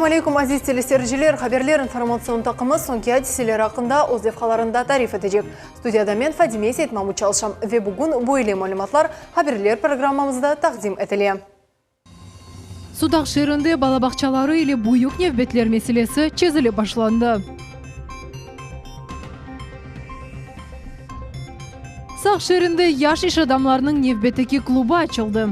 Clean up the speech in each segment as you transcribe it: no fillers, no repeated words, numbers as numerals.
Selâm aleyküm, aziz teleseyirciler! Haberler informatsion taqımı soñki adiseler aqqında öz levhalarında tarif etecek. Studiyada men, Fadime Seytmamut çalışam ve bugün böyle malümatlar Haberler programmamızda taqdim etile. Sudaq şeerinde bala bağçaları ile büyük nevbetler meselesi çezilip başlandı. Saq şeerinde yaş iş adamlarınıñ nevbetteki klubı açıldı.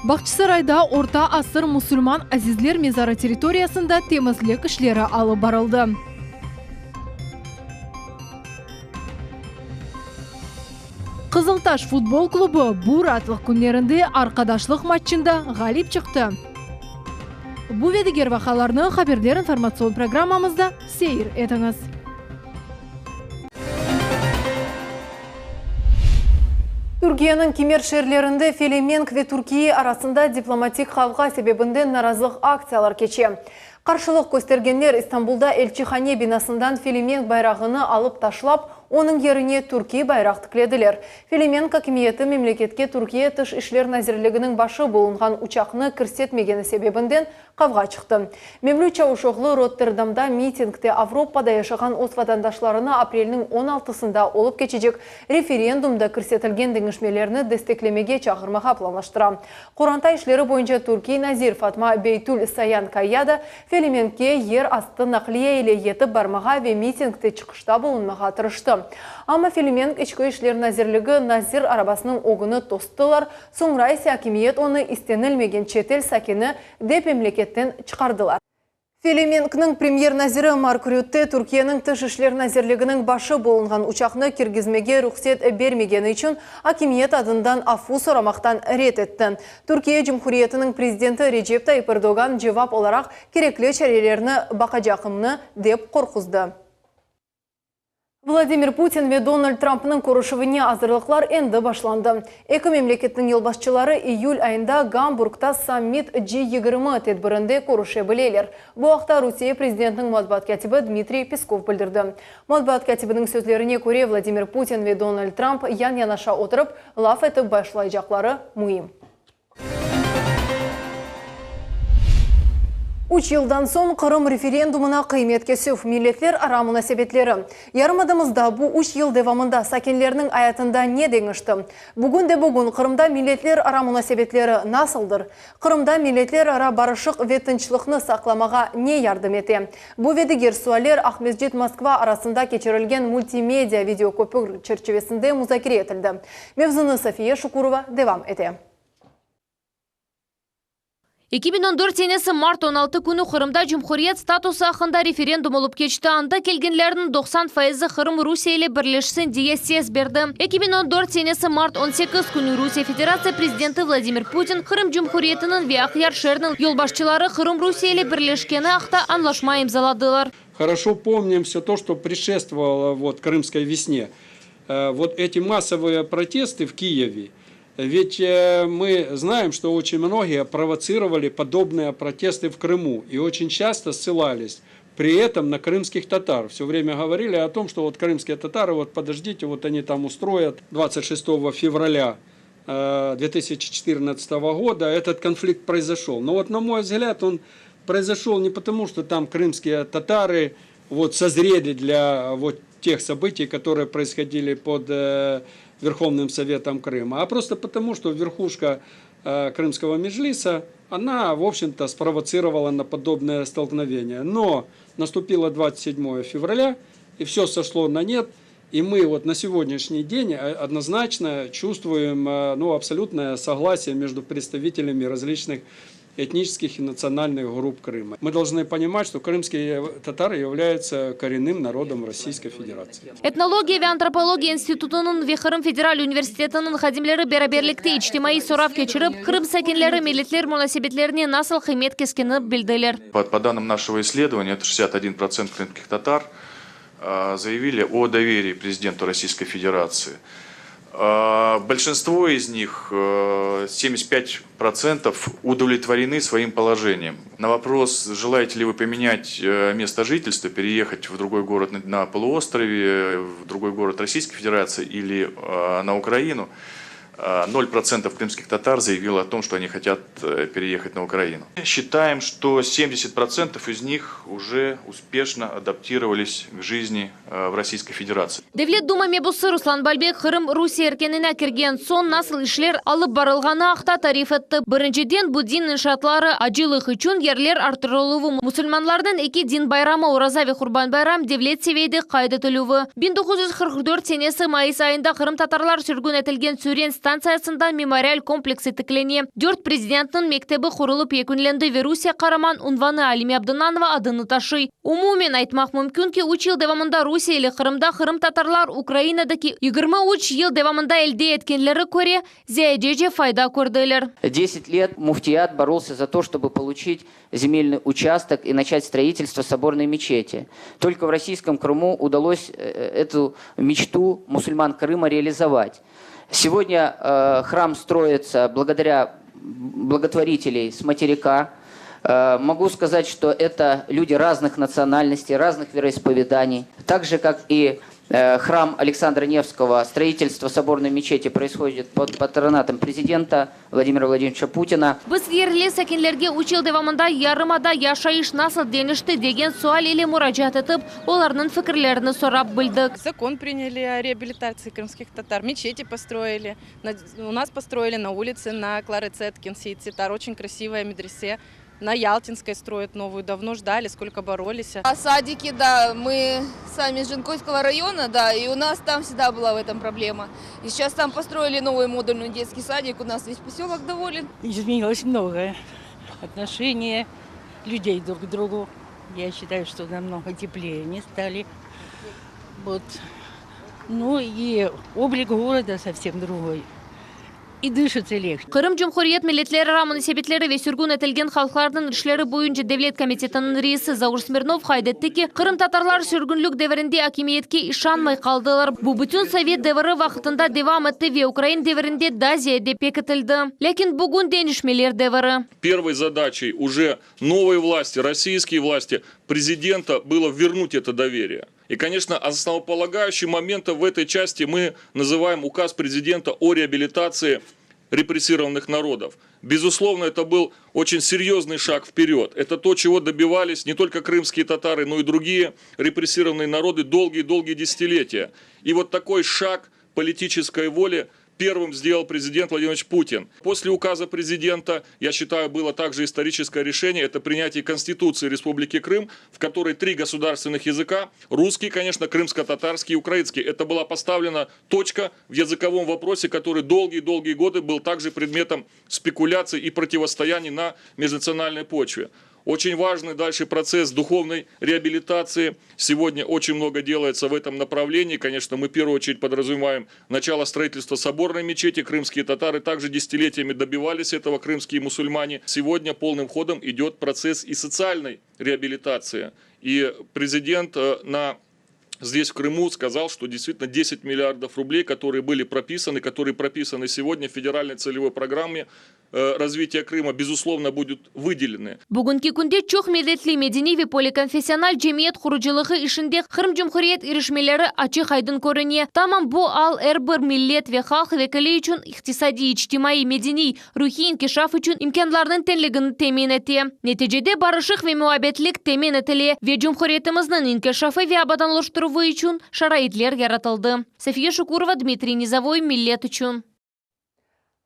Bağçasarayda orta asır musulman azizler mezarı territoriyasında temizlik işleri alıp barıldı. Qızıltaş futbol klubı bu raatlıq künlerinde arqadaşlıq matçında ğalip çıqtı. Bu ve diger vaqialarnı Haberler informatsion programmamızda seyir etiñiz. Türkiyeniñ kimer şeerlerinde Felemenk ve Türkiye arasında diplomatik qavğa sebebinden narazılıq aktsiyalar keçe. Qarşılıq köstergenler İstanbulda elçihane binasından Felemenk bayrağını alıp taşlap, onıñ yerine türkiy bayraq tiklediler. Felemenk akimiyeti memleketke Türkiye Tış işler nazirliginiñ başı bulunğan uçaqnı kirsetmegeni sebebinden Qavğa çıqtı. Mevlüt Çavuşoğlu Rotterdamda mitingde Avropada yaşağan öz vatandaşlarını aprelniñ on altısında olıp keçecek referendumda kirsetilgen deñişmelerni desteklemege çağırmağa planlaştıra. Qoranta işleri boyunca türkiy nazir Fatma Beytül Sayan Kaya da Felemenkke yer astı naqliye ile yetip barmağa ve mitingde çıqışta bulunmağa tırıştı. Amma Felemenk İçki işler nazirligi nazir arabasınıñ ögüni tostılar, Soñra ise akimiyet onı istenilmegen çetel sakini dep memleketten çıqardılar. Felemenkniñ premyer-naziri Mark Rütte Türkiyeniñ Tış işler nazirliginiñ başı bulunğan uçaqnı kirgizmege ruhset bermegeni içün akimiyet adından afu soramaqtan red etti. Türkiye Cumhuriyetiniñ prezidenti Recep Tayyip Erdoğan cevap olaraq kerekli çarelerni baqacaqımnı dep qorquzdı. Vladimir Putin ve Donald Trampnıñ körüşüvine azırlıqlar endi başlandı. Eki memleketniñ yolbaşçıları iyül ayında Gamburgta sammit G 20 tedbirinde körüşe bileler. Bu aqta Rusiye prezidentiniñ matbuat kâtibi Dmitriy Peskov bildirdi. Matbuat kâtibiniñ sözlerine köre, Vladimir Putin ve Donald Tramp yan-yanaşa oturıp, laf etip başlaycaqları müim. Üç yıldan soñ Qırım referendumına qıymet kesüv, milletlerara munasebetleri. Yarımadamızda bu üç yıl devamında sakinlerniñ ayatında ne deñişti? Bugün de bugün Qırımda milletlerara munasebetleri nasıldır? Qırımda milletlerara barışıq ve tınçlıqnı saqlamağa ne yardım ete? Bu ve diger sualler Aqmescit-Moskva arasında keçirilgen multimedia videoköpür çerçivesinde muzakere etildi. Mevzunı Safiye Şukurova devam ete. 2014 senesi mart 16 künü Qırımda cumhuriyet statusı aqqında referendum olıp keçti. Anda kelgenlerniñ 90 fayızı Qırım Rusiye ile birleşsin diye ses berdi. 2014 senesi mart 18 künü Rusiye Federatsiya prezidenti Vladimir Putin Qırım Cumhuriyetiniñ ve Aqyar şeeriniñ yolbaşçıları Qırım Rusiye ile birleşkeni aqta añlaşma imzaladılar. Хорошо помним все то, что предшествовало вот Крымской весне. Вот эти массовые протесты в Киеве, ведь мы знаем, что очень многие провоцировали подобные протесты в Крыму и очень часто ссылались при этом на крымских татар. Все время говорили о том, что вот крымские татары, вот подождите, вот они там устроят 26 февраля 2014 года этот конфликт произошел. Но вот, на мой взгляд, он произошел не потому, что там крымские татары вот созрели для вот тех событий, которые происходили под Верховным Советом Крыма, а просто потому, что верхушка Крымского Меджлиса, она, в общем-то, спровоцировала на подобное столкновение. Но наступило 27 февраля, и все сошло на нет, и мы вот на сегодняшний день однозначно чувствуем ну, абсолютное согласие между представителями различных этнических и национальных групп Крыма. Мы должны понимать, что крымские татары являются коренным народом Российской Федерации. Etnologiya ve antropologiya institutınıñ ve Qırım federal universitetiniñ hadimleri beraberlikte içtimaiy sorav keçirip, Qırım sakinleri milletler munasebetlerine nasıl qıymet keskenini bildiler. По данным нашего исследования, это 61% крымских татар заявили о доверии президенту Российской Федерации. Большинство из них, 75%, удовлетворены своим положением. На вопрос, желаете ли вы поменять место жительства, переехать в другой город на полуострове, в другой город Российской Федерации или на Украину, 0% крымских татар заявило о том, что они хотят переехать на Украину. Считаем, что 70% из них уже успешно адаптировались к жизни в Российской Федерации. Devlet Duma mebusı Ruslan Balbek Qırım Rusiye erkânına kirgen soñ nasıl işler alıp barılğanı aqta tarif etti. Birinciden, bu din inşaatları, acılıq içün yerler arttırıluvı, musulmanlarnıñ eki din bayramı, Oraza ve Qurban bayram devlet seviyede qayd etilüvi. 1944 senesi mayıs ayında qırımtatarlar sürgün etilgen Süren stantsiyasında memorial kompleksi tiklene. Dört prezidentniñ mektebi qurulıp yekünlendi ve Rusiye Qaraman unvanı Alime Abdınanova adını taşıy. Umumen aytmaq mümkün ki, üç yıl devamında Rusiye ile Qırımda qırımtatarlar Ukrainadaki 23 yıl devamında elde etkenleri köre ziyadece fayda kördiler. Десять лет муфтият боролся за то, чтобы получить земельный участок и начать строительство соборной мечети. Только в российском Крыму удалось эту мечту мусульман Крыма реализовать. Сегодня э, храм строится благодаря благотворителей с материка. Э, могу сказать, что это люди разных национальностей, разных вероисповеданий. Так же, как и э, храм Александра Невского, строительство соборной мечети происходит под патронатом президента Владимира Владимировича Путина. Biz yerli sakinlerge üç yıl devamında yarımada yaşayış nasıl deñişti degen sual ile muracaat etip, olarnıñ fikirlerini sorap bildik. Закон приняли о реабилитации крымских татар, мечети построили. У нас построили на улице, на Клары Цеткин, Сеит-Сетар, очень красивая медресе. На Ялтинской строят новую, давно ждали, сколько боролись. А садики, да, мы сами из Джанкойского района, да, и у нас там всегда была в этом проблема. И сейчас там построили новый модульный детский садик, у нас весь поселок доволен. Изменилось многое. Отношение людей друг к другу. Я считаю, что намного теплее они стали. Вот. Ну и облик города совсем другой. И дышится легче. Qırım Cumhuriyet milletlerara munasebetleri ve sürgün etilgen halqlarnıñ işleri boyunca devlet komitetiniñ reisi Zaur Smirnov qayd etti ki, qırımtatarlar sürgünlik devirinde akimiyetke işanmay qaldılar. Bu bütün sovet deviri vaqtında devam etti ve ukrain devirinde daa ziyade pekitildi. Lâkin bugün deñişmeler deviri. Первой задачей уже новой власти, российской власти, президента было вернуть это доверие. И, конечно, основополагающим моментом в этой части мы называем указ президента о реабилитации репрессированных народов. Безусловно, это был очень серьезный шаг вперед. Это то, чего добивались не только крымские татары, но и другие репрессированные народы долгие-долгие десятилетия. И вот такой шаг политической воли первым сделал президент Владимир Владимирович Путин. После указа президента, я считаю, было также историческое решение, это принятие Конституции Республики Крым, в которой три государственных языка, русский, конечно, крымско-татарский и украинский. Это была поставлена точка в языковом вопросе, который долгие-долгие годы был также предметом спекуляций и противостояний на межнациональной почве. Очень важный дальше процесс духовной реабилитации. Сегодня очень много делается в этом направлении. Конечно, мы в первую очередь подразумеваем начало строительства соборной мечети. Крымские татары также десятилетиями добивались этого, крымские мусульмане. Сегодня полным ходом идет процесс и социальной реабилитации. И президент э, на здесь, в Крыму, сказал, что действительно 10 миллиардов рублей, которые были прописаны, которые прописаны сегодня в федеральной целевой программе э, развития Крыма, безусловно, будут выделены. Bugünki künde çoq milletli medeniy ve polikonfessional cemiyet qurucılığı işinde Qırım Cumhuriyet irişmeleri açıq-aydın körüne. Tamam bu al er bir millet ve halq vekili içün iqtisadiy, içtimaiy, medeniy, ruhiy inkişaf içün imkânlarnıñ teñligini temin ete. Neticede barışıq ve muabbetlik temin etile ve cumhuriyetimizniñ inkişafı ve abadanlaştıruvı içün şaraitler yaratıldı. Safiye Şukurova, Dmitriy Nizovoy, Millet içün.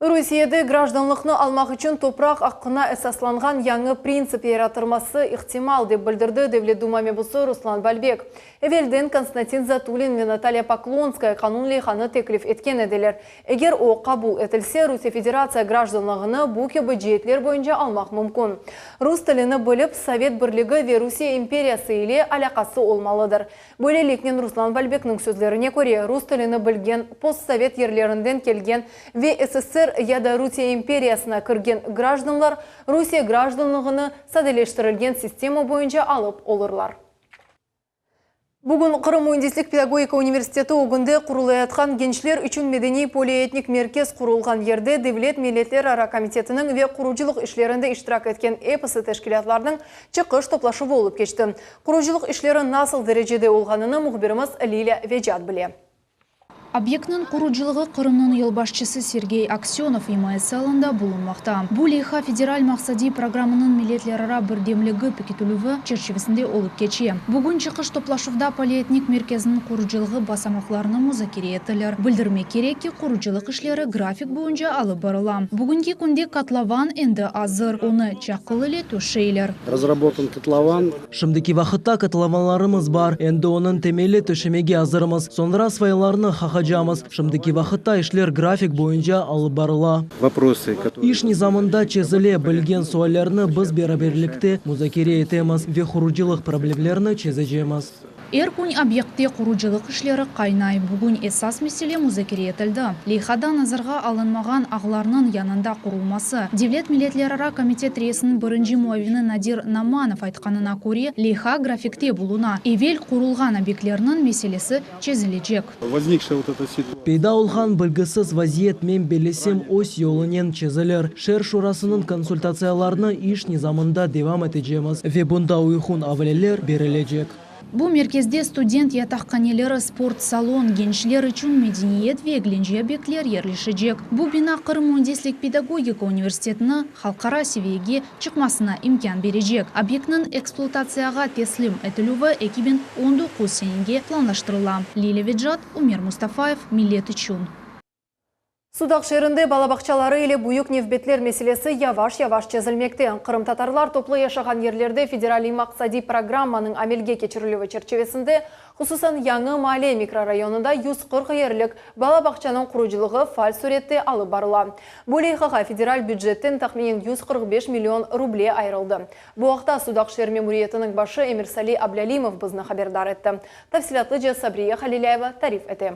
Rusiyede grajdanlıqnı almaq içün topraq aqqına esaslanğan yañı printsip yaratılması ihtimal, dep bildirdi Devlet Duma mebusı Ruslan Balbek. Evelden Konstantin Zatulin ve Natalya Poklonskaya qanun leyhanı teklif etken ediler. Eger o qabul etilse, Rusiye Federatsiya grajdanlığını bu kibi ceetler boyunca almaq mümkün. Rus tilini bilip, Sovet Birligi ve Rusiye imperiyası ile alâqası olmalıdır. Böyleliknen, Ruslan Balbekniñ sözlerine köre, rus tilini bilgen, postsovet yerlerinden kelgen ve SSR ya da Rusiye imperiyasına kirgen grajdanlar Rusiye grajdanlığını sadeleştirilgen sistema boyunca alıp olurlar. Bugün Qırım müendislik pedagogika universiteti ögünde qurulayatqan Gençler içün medeniy polietnik merkez qurulğan yerde Devlet milletlerara komitetiniñ ve qurucılıq işlerinde iştirak etken episi teşkilâtlarnıñ çıqış toplaşuvı olıp keçti. Qurucılıq işleri nasıl derecede olğanını mühbirimiz Lilâ Vecat bile. Obyektniñ qurucılığı Qırımnıñ yolbaşçısı Sergey Aksönov imayesi alında bulunmaqta. Bu leyha federal maqsadiy programmanıñ milletlerara birdemligi pekitilüvi çerçivesinde olıp keçe. Bugün çıqış toplaşuvda polietnik merkeziniñ qurucılığı basamaqlarını muzakere ettiler. Bildirmek kerek ki, qurucılıq işleri grafik boyunca alıp barıla. Bugünki künde kotlovan endi azır, onı çaqıl ile töşeyler. Razrabotan kotlovan. Şimdiki vaqıtta kotlovanlarımız bar, endi onıñ temeli töşemege azırmız, soñra svayalarnı qaqacamız. Şimdiki vaqıtta işler grafik boyunca alıp barıla. İş nizamında çezile bilgen suallerni biz beraberlikte muzakere etemiz ve qurucılıq problemlerini çezecemiz. Er kün obyektte qurucılıq işleri qaynay. Bugün esas mesele muzakere etildi, leyhada nazarğa alınmağan ağlarnıñ yanında qurulması. Devlet milletlerara komitet reisiniñ birinci muavini Nadir Namanov aytqanına köre, leyha grafikte buluna, evel qurulğan obyektlerniñ meselesi çezilecek. Peyda olğan bilgisiz vaziyet, men bellesem, öz yolunen çezilir. Şeer şurasınıñ konsultatsiyalarını iş nizamında devam etecemiz ve bunda uyğun avaleler berilecek. Bu merkezde student yataqhaneleri, sport salon, gençler içün medeniyet ve eglence obyektler yerleşecek. Bu bina Qırım müendislik-pedagogika universitetini halqara seviyege çıqmasına imkân berecek. Obyektniñ ekspluatatsiyağa teslim etilüvi 2019 senege planlaştırıla. Lilâ Vecat, Umer Mustafayev, Millet içün. Sudaq şeerinde bala bağçaları ile büyük nevbetler meselesi yavaş-yavaş çezilmekte. Qırımtatarlar toplu yaşağan yerlerde federaliy maqsadiy programmanıñ amelge keçirilüvi çerçivesinde, hususan Yañı maale mikrorayonında 140 yerlik bala bağçanıñ qurucılığı faal sürette alıp barıla. Bu leyhağa federal bücetten tahminen 145 million ruble ayırıldı. Bu aqta Sudaq şeer memuriyetiniñ başı Emirsali Ablâlimov bizni haberdar etti. Tafsilâtlıca Sabriye Halilâyeva tarif ete.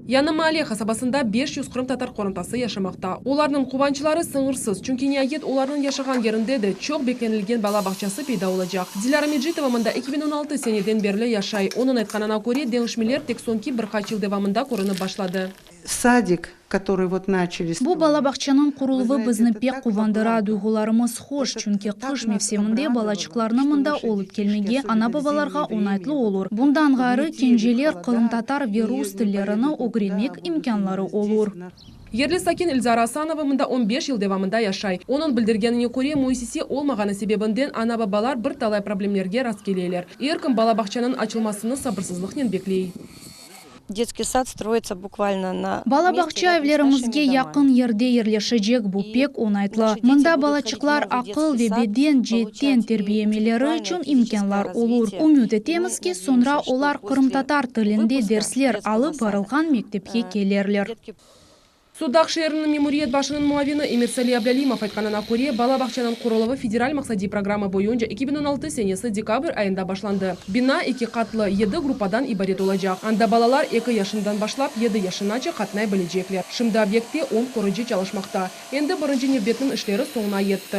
Yañı Maale qasabasında 500 qırımtatar qorantası yaşamaqta. Olarnıñ quvançları sıñırsız, çünki niayet olarnıñ yaşağan yerinde de çoq beklenilgen bala bağçası peyda olacaq. Dilâra Mecitova mında 2016 seneden berli yaşay. Onıñ aytqanına köre, deñişmeler tek soñki bir qaç yıl devamında körünip başladı. Садик, который вот начали Bu bala bağçanıñ quruluvı bizni pek quvandıra, duyğularımız hoş, çünki qış mevsiminde balaçıqlarnı mında olıp kelmege ana-babalarğa oñaytlı olur. Bundan ğayrı, kenceler qırımtatar ve rus tillerini ögrenmek imkânları olur. Yerli sakin Elzara Asanova mında on beş yıl devamında yaşay. Onıñ bildirgenine köre, müessise olmağanı sebebinden ana-babalar bir talay problemlerge rastkeleler. Er kim bala bağçanıñ açılmasını sabırsızlıqnen bekley. Детский сад строится буквально на Bala bağça evlerimizge yaqın yerde yerleşecek, bu pek oñaytlı. Mında balaçıqlar aqıl ve beden ceetten terbiyemeleri içün imkânlar olur. Ümüt etemiz ki, soñra olar qırımtatar tilinde dersler alıp barılğan mektepke kelirler. Sudaq şeeriniñ memuriyet başınıñ muavini Emirsali Ablâlimov aytqanına köre, bala bağçanıñ quruluvı federal maqsadiy programma boyunca 2016 senesi dekabr ayında başlandı. Bina eki qatlı, yedi gruppadan ibaret olacaq. Anda balalar 2 yaşından başlap 7 yaşınace qatnay bilecekler. Şimdi obyektte 10 qurucı çalışmaqta. Endi birinci nevbetniñ işleri soñuna yetti.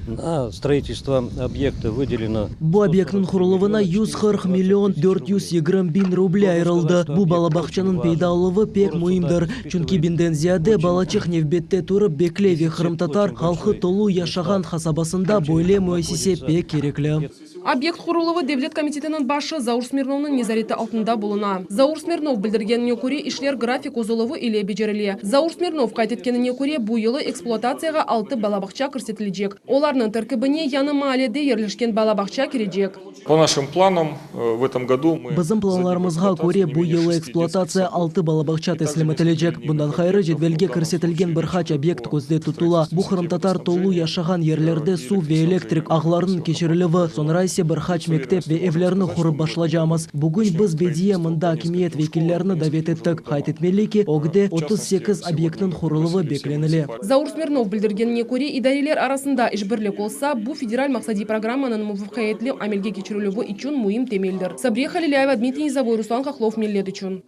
На строительство объекта выделено Bu obyektniñ quruluvına 140 million 420 biñ ruble ayırıldı. Bu bala bağçanıñ peyda oluvı pek müimdir. Çünki biñden ziyade balaçıq nevbette turıp bekley ve qırımtatar halqı tolu yaşağan qasabasında böyle müessise pek kerekli. Obyekt quruluvı Devlet komitetiniñ başı Zaur Smirnovnıñ nezareti altında buluna. Zaur Smirnov bildirgenine köre, işler grafik bozuluvı ile becerile. Zaur Smirnov qayd etkenine köre, bu yılı ekspluatatsiyağa altı bala bağça kirsetilecek. Olarnıñ terkibine Yañı maalede yerleşken bala bağça kirecek. По нашим планам, в этом году мы Bizim planlarımızğa köre, bu yılı ekspluatatsiya altı bala bağça teslim etilecek. Bundan ğayrı, cedvelge kirsetilgen bir qaç obyekt közde tutula. Bu qırımtatar tolu yaşağan yerlerde suv ve elektrik ağlarınıñ keçirilüvi, soñra ise bir qaç mektep ve evlerni qurıp başlaycaqmız. Bugün biz bediye mında akimiyet vekillerini davet ettik. Qayd etmeli ki, ögde 38 obyektniñ quruluvı beklenile. Zaur Smirnov bildirgenine köre, idareler arasında işbirlik olsa, bu federal maqsadiy programmanıñ muvafaqiyetli amelge keçirilüvi içün müim temeldir. Sabriye Halilâyeva, Dmitriy Nizavoy, Ruslan Hahlov, Millet içün.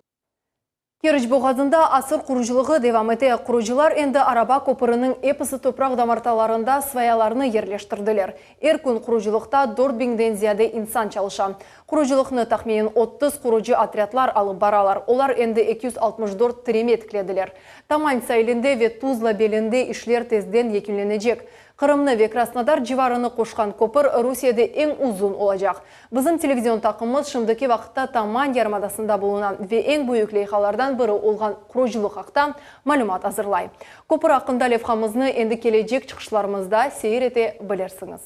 Keriç boğazında asır qurucılığı devam ete. Qurucılar endi araba köpüriniñ episi topraq damartalarında svayalarnı yerleştirdiler. Er kün qurucılıqta 4000-den ziyade insan çalışa. Qurucılıqnı tahminen 30 qurucı otrâdlar alıp baralar. Olar endi 264 tireme tiklediler. Taman sailinde ve Tuzla belinde işler tezden yekünlenecek. Qırımnı ve Krasnodar civarını qoşqan köpür Rusiyede eñ uzun olacaq. Bizim televizion taqımımız şimdiki vaqıtta Taman yarımadasında buluna ve eñ büyük leyhalardan biri olğan qurucılıq aqta malümat azırlay. Köpür aqqında levhamıznı endi kelecek çıqışlarımızda seyir ete bilirsiñiz.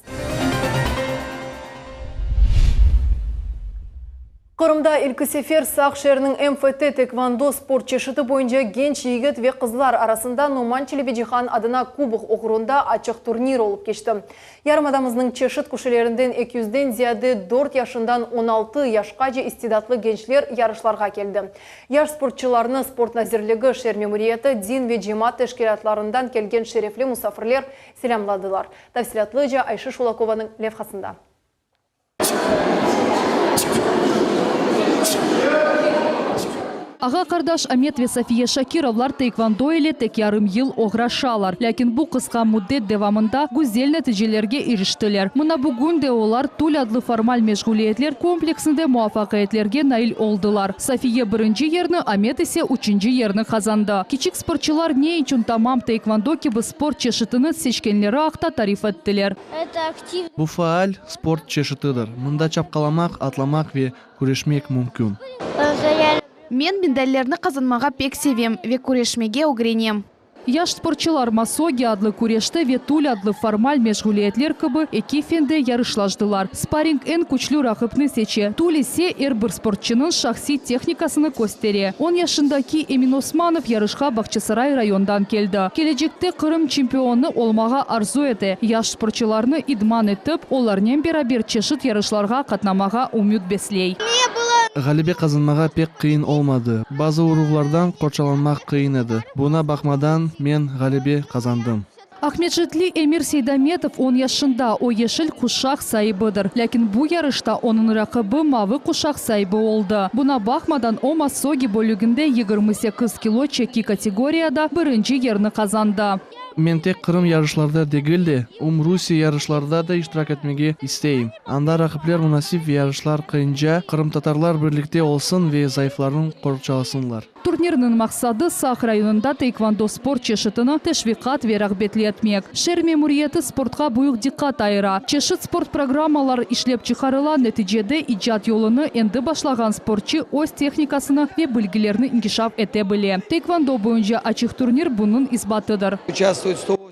Qırımda ilki sefer Saq şeeriniñ MFT tekvando sport çeşiti boyunca genç yigit ve qızlar arasında Noman Çelebicihan adına kubok oğrunda açıq turnir olıp keçti. Yarımadamıznıñ çeşit köşelerinden eki yüzden ziyade dört yaşından 16 yaşqace istidatlı gençler yarışlarğa keldi. Yaş sportçılarnı Sport nazirligi, şeer memuriyeti, din ve cemaat teşkilâtlarından kelgen şerefli musafirler selâmladılar. Tafsilâtlıca Ayşe Şulakovanıñ levhasında. Ağa-qardaş Amet ve Safiye Şakirovlar taekvondo ile tek yarım yıl oğraşalar. Lâkin bu qısqa müddet devamında güzel neticelerge iriştiler. Mına bugün de olar Tul adlı formal meşğuliyetler kompleksinde muvafaqiyetlerge nail oldılar. Safiye birinci yerni, Amet ise üçünci yerni qazandı. Kiçik sportçılar ne içün tamam taekvondo kibi sport çeşitini seçkenleri aqta tarif ettiler. Bu faal sport çeşitidir, mında çapqalamaq, atlamaq ve küreşmek mümkün. Men medallerni qazanmağa pek sevem ve küreşmege ögrenem. Yaş sportçılar Masogi adlı küreşte ve Tul adlı formal meşğuliyetler kibi eki fende yarışlaştılar. Sparring eñ küçlü raqipni seçe, tul ise er bir sportçınıñ şahsiy tehnikasını köstere. On yaşındaki Emin Osmanov yarışqa Bağçasaray rayondan keldi. Kelecekte Qırım çempionı olmağa arzu ete. Yaş sportçılarnı idman etip, olarnen beraber çeşit yarışlarğa qatnamağa ümüt besley. Ğalebe qazanmağa pek qıyın olmadı. Bazı uruvlardan qorçalanmaq qıyın edi. Buña baqmadan, men ğalebe qazandım. Aqmescitli Emir Seydametov on yaşında, o yeşil quşaq saibidir. Lâkin bu yarışta onıñ raqibi mavı quşaq saibi oldı. Buña baqmadan, o massogi bölüginde 28 kilo çeki kategoriyada birinci yerni qazandı. Men tek Qırım yarışlarda degil de, umumrusiye yarışlarda da iştirak etmege isteyim. Anda raqipler munasip ve yarışlar qıyınca, qırımtatarlar birlikte olsun ve zayıflarnı qorçalasınlar. Turnirniñ maqsadı, Saq rayonında taekvondo sport çeşitini teşviqat ve rağbetli etmek. Şeer memuriyeti sportqa büyük diqqat ayıra. Çeşit sport programmalar işlep çıqarıla, neticede icat yolunı endi başlağan sportçı öz tehnikasını ve bilgilerini inkişaf ete bile. Taekvondo boyunca açıq turnir bunıñ isbatıdır.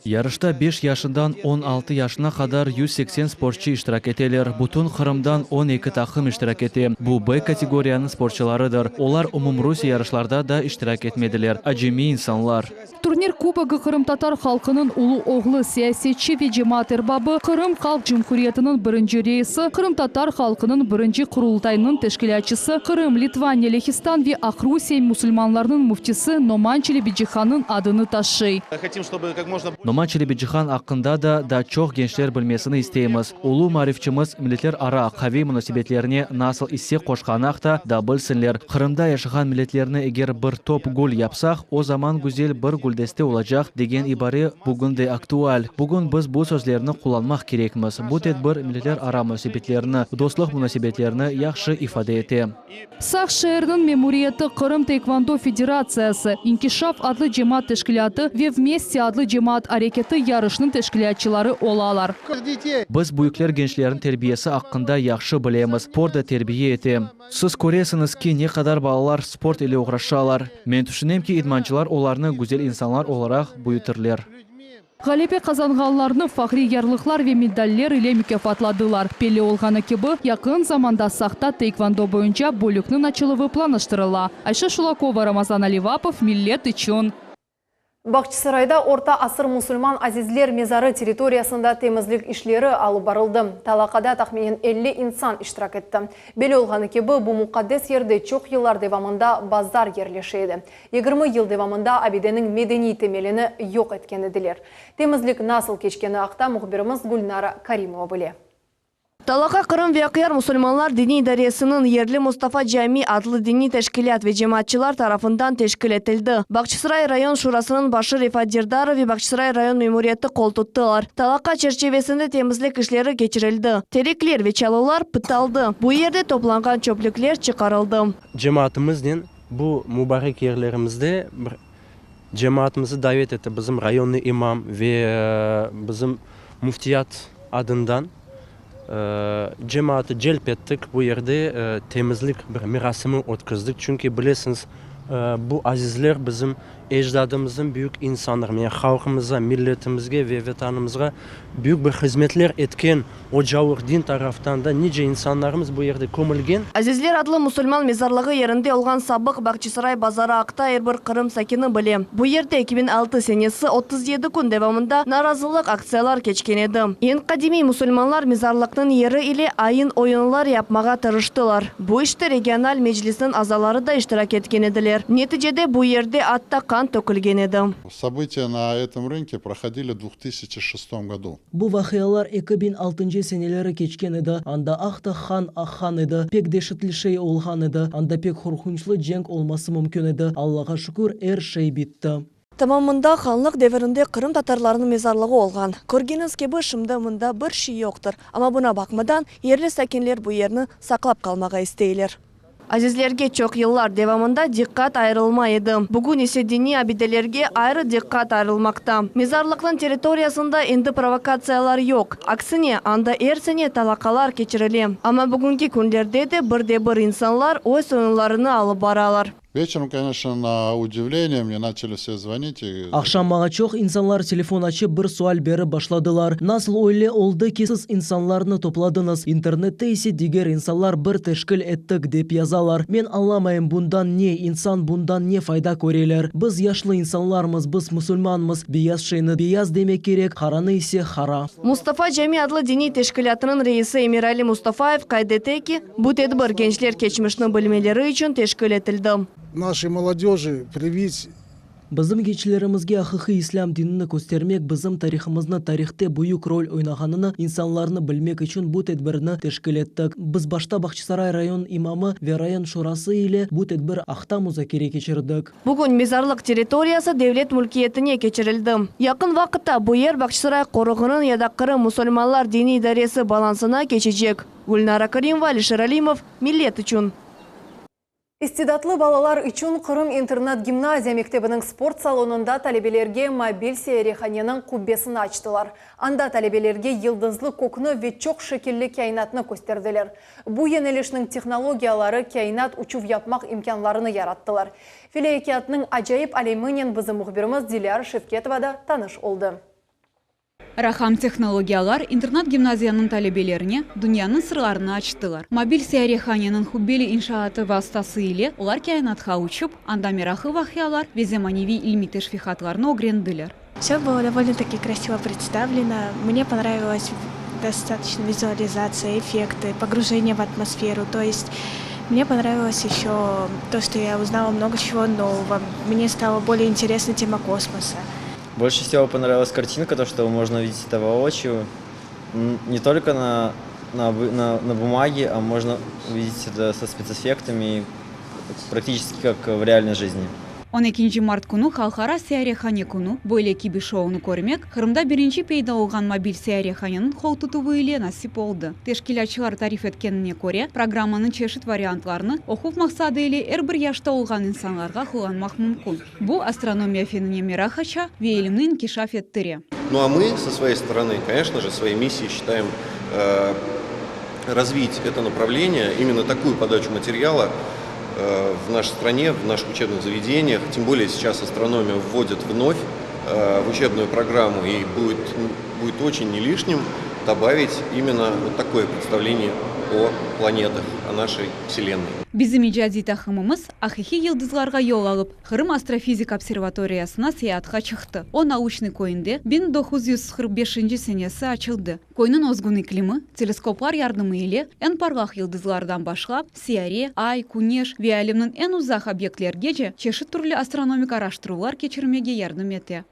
Yarışta beş yaşından 16 yaşına qadar 180 sportçı iştirak eteler. Bütün Qırımdan 12 taqım iştirak ete. Bu B kategoriyanıñ sportçılarıdır. Olar umumrusiye yarışlarda da iştirak etmediler. Acemiy insanlar. Turnir kubogı qırımtatar halqınıñ ulu oğlu, siyasetçi ve cemaat erbabı, Qırım Halq Cumhuriyetiniñ birinci reisi, qırımtatar halqınıñ birinci Qurultaynıñ teşkilâtçısı, Qırım, Litvaniya, Lehistan ve Aqrusiye musulmanlarınıñ müftisi Noman Çelebicihannıñ adını taşıy. Noman Çelebicihan aqqında da daa çoq gençler bilmesini isteymiz. Ulu maarifçimiz milletlerara qaviy munasebetlerine nasıl isse qoşqanı aqta da bilsinler. Qırımda yaşağan milletlerni eger bir top gül yapsaq, o zaman güzel bir güldeste olacaq, degen ibare bugün de aktual. Bugün biz bu sözlerni qullanmaq kerekmiz. Bu tedbir milletlerara munasebetlerni, dostluq munasebetlerini yahşı ifade ete. Saq şeeriniñ memuriyeti, Qırım taekvondo federatsiyası, İnkişaf adlı cemaat teşkilâtı ve Vmeste adlı cemaat areketi yarışnıñ teşkilâtçıları olalar. Biz büyükler gençlerniñ terbiyesi aqqında yahşı bilemiz, sport da terbiye ete. Siz köresiñiz ki, ne qadar balalar sport ile oğraşalar. Men tüşünem ki, idmancılar olarnı güzel insanlar olaraq büyütirler. Ğalebe qazanğanlarnı fahriy yarlıqlar ve medaller ile mukâfatladılar. Belli olğanı kibi, yaqın zamanda Saqta taekvondo boyunca bölükniñ açıluvı planlaştırıla. Ayşe Şulakova, Ramazan Alivapov, Millet içün. Bağçasarayda orta asır musulman azizler mezarı territoriyasında temizlik işleri alıp barıldı. Talaqada tahminen 50 insan iştirak etti. Belli olğanı kibi, bu muqaddes yerde çoq yıllar devamında bazar yerleşe edi. 20 yıl devamında abideniñ medeniy temelini yoq etken ediler. Temizlik nasıl keçkeni aqta mühbirimiz Gülnara Karimova bile. Talaqa Qırım ve Aqyar musulmanlar diniy idaresiniñ yerli Mustafa Cami adlı diniy teşkilât ve cemaatçılar tarafından teşkil etildi. Bağçasaray rayon şurasınıñ başı Refat Derdarov ve Bağçasaray rayon memuriyeti qol tuttılar. Talaqa çerçivesinde temizlik işleri keçirildi. Terekler ve çalılar pıtaldı. Bu yerde toplanğan çöplükler çıqarıldı. Cemaatımıznen bu mubarek yerlerimizde bir cemaatımızı davet etti bizim rayonnıy imam ve bizim. Müftiyat adından cemaatı celp ettik, bu yerde temizlik bir merasimi ötkizdik, çünki bilesiñiz, bu azizler bizim ecdadımıznıñ büyük insanları, yani halqımıza, milletimizge ve Vetanımızğa büyük bir hızmetler etken ocalıq, din taraftan da nice insanlarımız bu yerde kömülgen. Azizler adlı musulman mezarlığı yerinde olğan sabıq Bağçasaray bazarı aqta er bir Qırım sakini bile. Bu yerde 2006 senesi 37 kün devamında narazılıq aktsiyalar keçken edi. Eñ qadimiy musulmanlar mezarlıqnıñ yeri ile ayın-oyunlar yapmağa tırıştılar. Bu işte regional meclisniñ azaları da iştirak etken ediler. Neticede bu yerde atta qan tökülgen edi. События на этом рынке проходили в 2006 году. Bu vaqialar 2006 seneleri keçken edi, anda aqta han aqqan edi, pek deşetli şey olğan edi, anda pek qorqunçlı cenk olması mümkün edi. Allağa şükür, er şey bitti. Tamam mında hanlıq devirinde Qırım tatarlarınıñ mezarlığı olğan. Körgeniñiz kibi, şimdi mında bir şey yoqtır. Amma buña baqmadan, yerli sakinler bu yerni saqlap qalmağa isteyler. Azizlerge çoq yıllar devamında diqqat ayırılmay edi. Bugün ise diniy abidelerge ayrı diqqat ayırılmaqta. Mezarlıqnıñ territoriyasında endi provokatsiyalar yoq. Aksine, anda er sene talaqalar keçirile. Amma bugünki künlerde de bir de bir insanlar öz oyunlarını alıp baralar. Вечером, конечно, на удивление мне начали все звонить. И... Aqşam maña çoq insanlar telefon açıp bir sual berip başladılar. Nasıl öyle oldı ki, siz insanlarnı topladıñız, internette ise diger insanlar bir teşkil ettik dep yazalar. Men añlamayım bundan ne, insan bundan ne fayda köreler. Biz yaşlı insanlarmız, biz musulmanmız, beyaz şeyni beyaz demek kerek, qaranı ise qara. Mustafa Cami adlı diniy teşkilâtınıñ reisi Emirali Mustafayev qayd ete ki, bu tedbir gençler keçmişni bilmeleri içün teşkil etildi. Нашей молодежи привить Bizim gençlerimizge aqiqiy islâm dinini köstermek, bizim tarihımıznı, tarihte büyük rol oynağanını insanlarnı bilmek içün bu tedbirni teşkil ettik. Biz başta Bağçasaray rayon imamı ve rayon şurası ile bu tedbir aqta muzakere keçirdik. Bugün mezarlıq territoriyası devlet mülkiyetine keçirildi. Yaqın vaqıtta bu yer Bağçasaray qoruğınıñ ya da Qırım musulmanlar diniy idaresi balansına keçecek. Gülnara Karimova, Alişer Alimov, Millet içün. İstidatlı balalar içün Qırım internat-gimnaziya mektebiniñ sport salonında talebelerge mobil seyyarehaneniñ qubbesini açtılar. Anda talebelerge yıldızlı kökni ve çoq şekilli kâinatnı kösterdiler. Bu yönelişniñ tehnologiyaları kâinat uçuv yapmaq imkânlarını yarattılar. Felekiyatnıñ acayip aleminen bizim mühbirimiz Dilâra Şevketova da tanış oldı. Raqam tehnologiyalar internat-gimnaziyanıñ talebelerine dünyanıñ sırlarını açtılar. Mobil seyyarehaneniñ qubbeli inşaatı vastası ile olar kâinatqa uçıp, anda meraqlı vaqialar ve zemaneviy ilmiy teşviqatlarnı ögrendiler. Все было довольно-таки красиво представлено. Мне понравилась достаточно визуализация, эффекты, погружение в атмосферу. То есть мне понравилось еще то, что я узнала много чего нового. Мне стала более интересна тема космоса. Больше всего понравилась картинка, то, что можно увидеть это воочию. Не только на, на, на, на бумаге, а можно увидеть это со спецэффектами, практически как в реальной жизни. 12 mart künü Halqara seyyarehane künü böyle kibi şounı körmek Qırımda birinci peyda olğan mobil seyyarehaneniñ qol tutuvı ile nasip oldı. Teşkilâtçılar tarif etkenine köre, programmanıñ çeşit variantlarını oquv maqsadı ile er bir yaşta olğan insanlarğa qullanmaq mümkün. Bu astronomiya fenine meraq aça ve ilimni inkişaf ettire. Ну а мы со своей стороны, конечно же, своей миссией считаем э, развить это направление, именно такую подачу материала э, в нашей стране, в наших учебных заведениях. Тем более сейчас астрономию вводят вновь э, в учебную программу и будет, будет очень не лишним добавить именно вот такое представление о планетах, о нашей Вселенной. Bizim icadiy taqımımız aqiqiy yıldızlarğa yol alıp, Qırım astrofizik observatoriyasına seyaatqa çıqtı. O, Nauçnıy köyünde 1945 senesi açıldı. Köyniñ özgün iklimi teleskoplar yardımı ile eñ parlaq yıldızlardan başlap, seyyare, ay, küneş ve alemniñ eñ uzaq obyektlergece çeşit türlü astronomik araştıruvlar keçirmege yardım ete.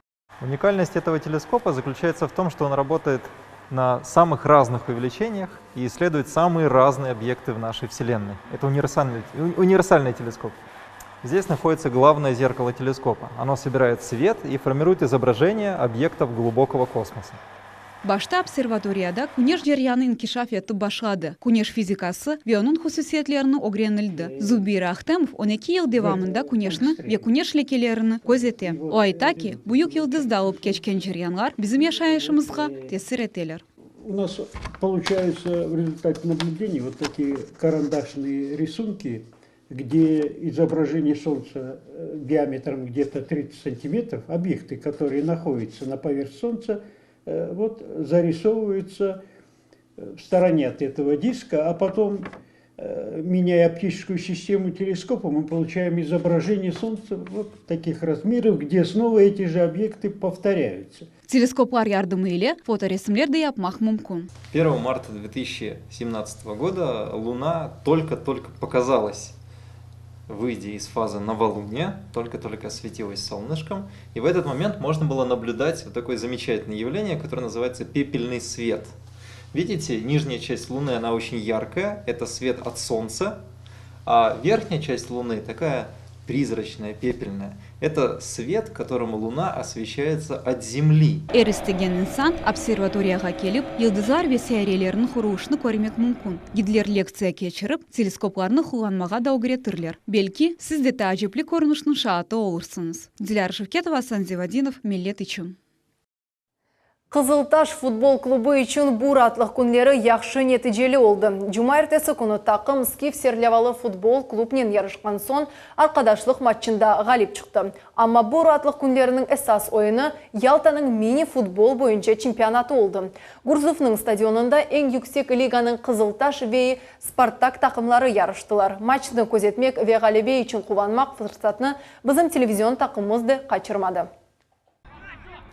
Уникальность этого телескопа заключается в том, что он работает на самых разных увеличениях и исследует самые разные объекты в нашей Вселенной. Это универсальный, универсальный телескоп. Здесь находится главное зеркало телескопа. Оно собирает свет и формирует изображение объектов глубокого космоса. Başta observatoriyada küneş ceryanı inkişaf etip başladı, küneş fizikası ve onıñ hususiyetlerini ögrenildi. Zubir Ahtemov on eki yıl devamında küneşni ve küneş lekelerini közete. O ayta ki, büyük yıldızda olıp keçken ceryanlar bizim yaşayışımızğa tesir eteler. У нас получаются в результате наблюдений вот такие карандашные рисунки, где изображение Солнца э, диаметром где-то 30 сантиметров, объекты, которые находятся на поверхности Солнца, э, вот зарисовываются э, в стороне от этого диска, а потом, меняя оптическую систему телескопа, мы получаем изображение Солнца вот таких размеров, где снова эти же объекты повторяются. Teleskoplar yardımı ile fotoresimler de yapmaq mümkün. 1 марта 2017 года Луна только-только показалась, выйдя из фазы новолуния, только-только осветилась солнышком. И в этот момент можно было наблюдать вот такое замечательное явление, которое называется пепельный свет. Видите, нижняя часть Луны, она очень яркая, это свет от Солнца, а верхняя часть Луны такая призрачная, пепельная. Это свет, которым Луна освещается от Земли. Er istegen insan observatoriyağa kelip, yıldızlar ve seyyarelerniñ qurulışını körmek mümkün. Gidler lektsiya keçirip, teleskoplarnı qullanmağa da ögretirler. Belki, siz de taacipli körünişniñ şaatı olursıñız. Dilâra Şevketova, Asan Zivadinov, Millet içün. Qızıltaş futbol klubı içün bu raatlıq künleri yahşı neticeli oldı. Cumaertesi künü taqım Skif serlevalı futbol klubnen yarışqan soñ arqadaşlıq matçında ğalip çıqtı. Amma bu raatlıq künleriniñ esas oyunı Yaltanıñ mini futbol boyunca çempionatı oldı. Gurzufnıñ stadionında eñ yüksek liganıñ Qızıltaş ve Spartak taqımları yarıştılar. Matçnı közetmek ve ğalebe içün quvanmaq fırsatnı bizim televizion taqımımız da qaçırmadı.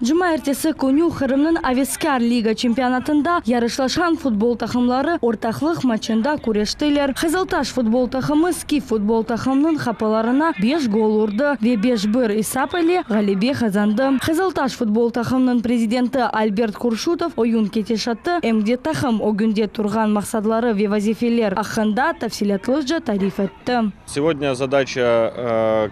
Cumaertesi künü Qırımnıñ Aveskâr liga çempionatında yarışlaşqan futbol taqımları ortaqlıq matçında küreştiler. Qızıltaş futbol taqımı Skif futbol taqımınıñ qapılarına beş gol urdı ve beş bir esap ile ğalebe qazandı. Qızıltaş futbol taqımınıñ prezidenti Albert Kurşutov oyun ketişatı em de taqım ögünde turğan maqsadları ve vazifeler aqqında tafsilâtlıca tarif etti. Сегодня задача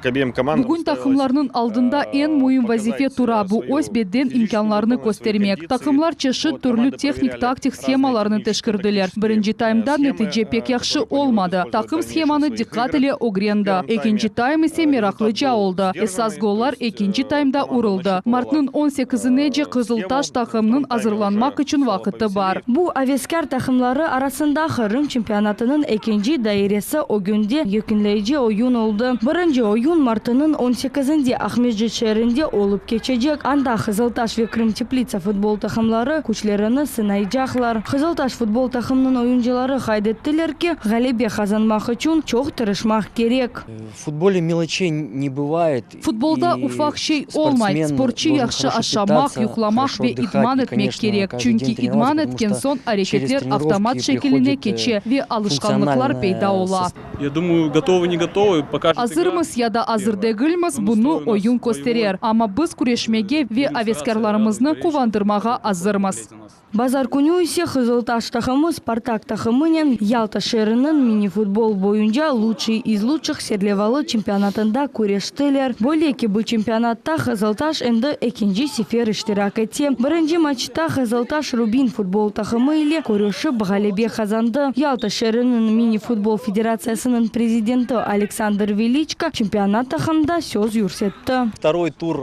к обеим командам Bugün taqımlarnıñ aldında eñ müim vazife tura, bu öz beden imkânlarını köstermek. Taqımlar çeşit türlü tehnik-taktik shemalarnı teşkerdiler. Birinci taymda netice pek yahşı olmadı, taqım shemanı diqqat ile ögrendi. Ekinci taym ise meraqlıca oldı, esas gollar ekinci taymda uruldı. Martnıñ on sekizinece Qızıltaş taqımınıñ azırlanmaq içün vaqıtı bar. Bu aveskâr taqımları arasında Qırım çempionatınıñ ekinci dairesi ögünde yekünleyici oyun oldı. Birinci oyun martınıñ on sekizinde Aqmescit şeerinde olıp keçecek. Anda Qızıltaş ve Krımteplitsa futbol taqımları küçlerini sınaycaqlar. Qızıltaş futbol taqımınıñ oyuncıları qayd ettiler ki, ğalebe qazanmaq içün çoq tırışmaq kerek. В футболе мелочей не бывает. Futbolda ufaq şey olmay. Sportçı yahşı aşamaq, yuqlamaq ve idman etmek kerek. Çünki idman etken soñ areketler avtomat şekiline keçe ve alışqanlıqlar peyda ola. Я думаю, готовы, не готовы, покажет игра. Azırmız ya da azır degilmiz, bunı oyun kösterer. Amma biz küreşmege ve aveskârlarımıznı quvandırmağa azırmız. Bazar künü ise Qızıltaş taqımı Spartak taqımınen Yalta şeeriniñ mini-futbol boyunca Лучший из лучших serlevalı çempionatında küreştiler. Böyle ki, bu çempionatta Qızıltaş endi ekinci sefer iştirak ete. Birinci matçta Qızıltaş Rubin futbol taqımı ile körüşip ğalebe qazandı. Yalta şeeriniñ mini-futbol federatsiyasınıñ prezidenti Aleksandr Veliçko çempionat aqqında söz yürsetti. Второй тур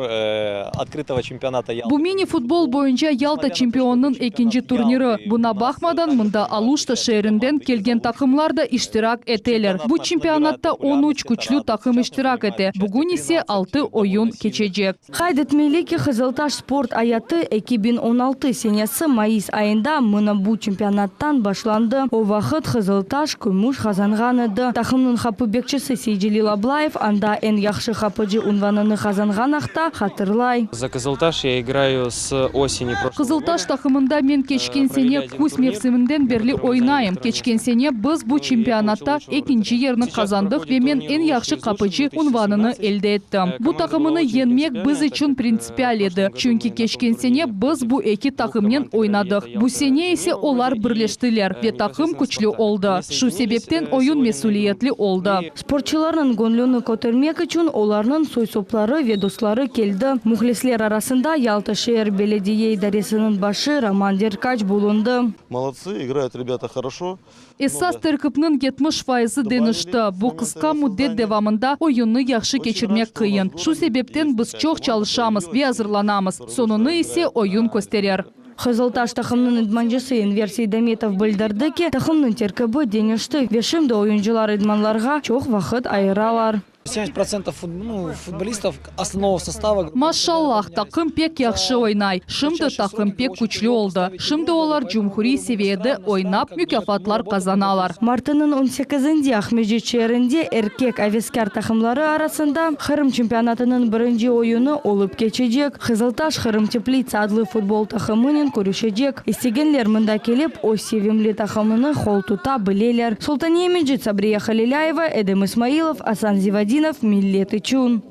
открытого чемпионата Bu mini-futbol boyunca Yalta çempionınıñ ekinci turniri. Buña baqmadan, mında Aluşta şeerinden kelgen taqımlar da iştirak eteler. Bu çempionatta 13 küçlü taqım iştirak ete. Bugün ise altı oyun keçecek. Qayd etmeli ki, Qızıltaş sport ayatı 2016 senesi mayıs ayında mına bu çempionattan başlandı. O vaqıt Qızıltaş kümüş qazanğan edi. Taqımnıñ qapı bekçisi Seycelil Ablayev anda eñ yahşı qapıcı unvanını qazanğan aqta hatırlay. За Кызылташ я играю с осени прошлого Qızıltaş taqımında men keçken sene küz mevsiminden berli oynayım. Keçken sene biz bu çempionatta ekinci yerni qazandıq ve men eñ yahşı qapıcı unvanını elde ettim. Bu taqımını yeñmek biz içün printsipial edi, çünki keçken sene biz bu eki taqımnen oynadıq. Bu sene ise olar birleştiler ve taqım küçlü oldı. Şu sebepten oyun mesüliyet. mesüliyetli oldı. Sportçularnıñ göñlüni kötermek içün olarnıñ soy-sopları ve dostları keldi. Mühlisler arasında Yalta şeer belediye idaresiniñ başı Roman Derkaç bulundı. Molodцы, igrayut rebâta horoşo. Esas terkipniñ 70 fayızı deñişti. Bu qısqa müddet devamında oyunnı yahşı keçirmek qıyın. Şu sebepten biz çoq çalışamız ve azırlanamız. Soñunı ise oyun kösterer. Qızıltaş taqımnıñ idmancısı Enver Seydametov bildirdi ki, taqımnıñ terkibi deñişti ve şimdi oyuncılar idmanlarğa çoq vaqıt ayıralar. 70 protsentov futbolistov osnovnogo sostava. Maşallah, taqım pek yahşı oynay. Şimdi taqım pek küçlü oldı. Şimdi olar cumhuriy seviyede oynap, mukâfatlar qazanalar. Martınıñ on sekizinde Aqmescit şeerinde erkek aveskâr taqımları arasında Qırım çempionatınıñ birinci oyunı olıp keçecek. Qızıltaş Qırım Teplitsa adlı futbol taqımınen körüşecek. İstegenler mında kelip, öz sevimli taqımını qol tuta bileler. Sultaniye Mecit, Sabriye Halilâyeva, Edem İsmailov, Asan Zivadinov, Millet içün.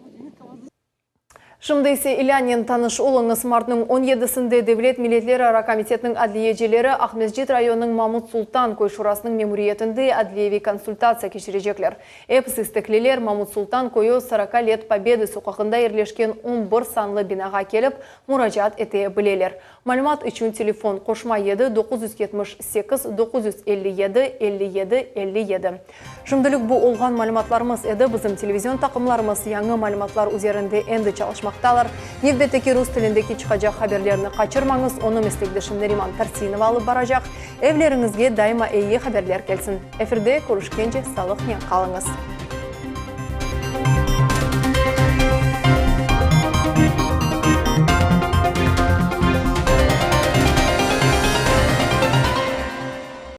Şimdi ise ilânnen tanış oluñız, martnıñ on yedisinde Devlet milletlerara komitetiniñ adliyecileri Aqmescit rayonınıñ Mamut Sultan köy şurasınıñ memuriyetinde adliyeviy konsultatsiya keçirecekler. Episi istekliler Mamut Sultan köyü Soroka let Pobedı soqağında yerleşken on bir sanlı binağa kelip, muracaat ete bileler. Malümat içün telefon, qoşma yedi, 978 957 57 57. Şimdilik bu olğan malümatlarımız edi. Bizim televizion taqımlarımız yañı malümatlar üzerinde endi çalışmaqtalar. Nevbetteki rus tilindeki çıqacaq haberlerni qaçırmañız, onı meslekdeşim Neriman Tarsinova alıp baracaq. Evleriñizge daima eyi haberler kelsin. Efirde körüşkence sağlıqnen qalıñız.